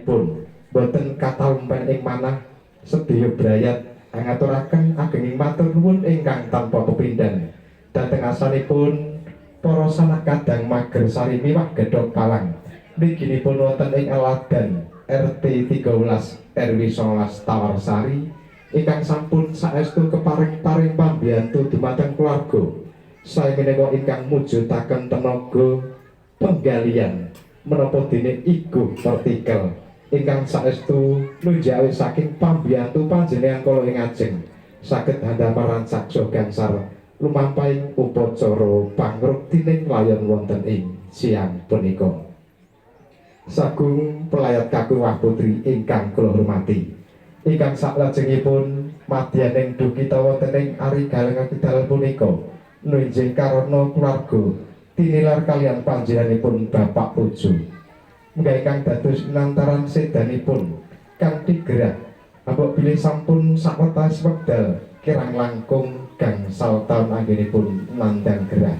Pun boten katalumpen ing manah, sedaya brayat ngaturaken agenging matur nuwun ingkang tanpa pepindhan dhateng asanipun para sanak kadang mager sari miwah gedhog palang mliginipun wonten ing Eladan RT 13 RW 19 Tawarsari ingkang sampun saestu keparing paring pambiyantu dumateng keluarga sae menika ingkang mujudaken tenaga penggalian menapa dene ego vertical ingkang saestu nunjakaken saking pambiyantu panjenengan kala ing ajeng saged handamar rancak saha gangsar lumampahing upacara pangruktining layon wonten ing siang punika. Sagung pelayat kakung putri ingkang kula hormati. Ingkang saklajengipun madyaning dukita wonten ing Ari Galeng Kidal punika nunjing karana keluarga tinilar kaliyan panjenenganipun Bapak Pujo. Munggah ingkang dados lantaran sedanipun kanthi gerah ambok bilih sampun sawetawis wekdal kirang langkung gangsal taun anggenipun nandhang gerah.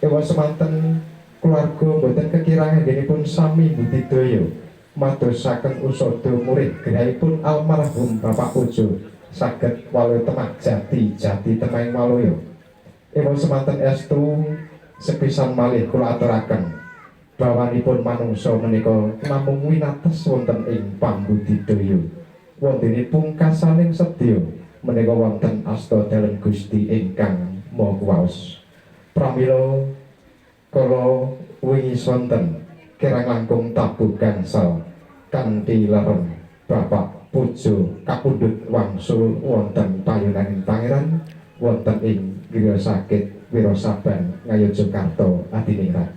Ewa semanten keluarga boten kekirangan anggenipun sami budidaya madosaken usada murih gerahipun almarhum Bapak Pujo saged waluya temah jati jati temahing waluya. Ewa semanten estu sepisan malih kula aturaken bawanipun manungsa menika namung winates wonten ing pambudidaya. Wontene pungkasaning sedya menika wonten asta dalem Gusti ingkang Maha Kuwaos. Pramila kala wingi sonten kirang langkung tabuh gangsal kanthi lerem Bapak Pujo kapundhut wangsul wonten payunaning Pangeran wonten ing griya sakit Wirosaban, Ngayogyakarta Adiningrat.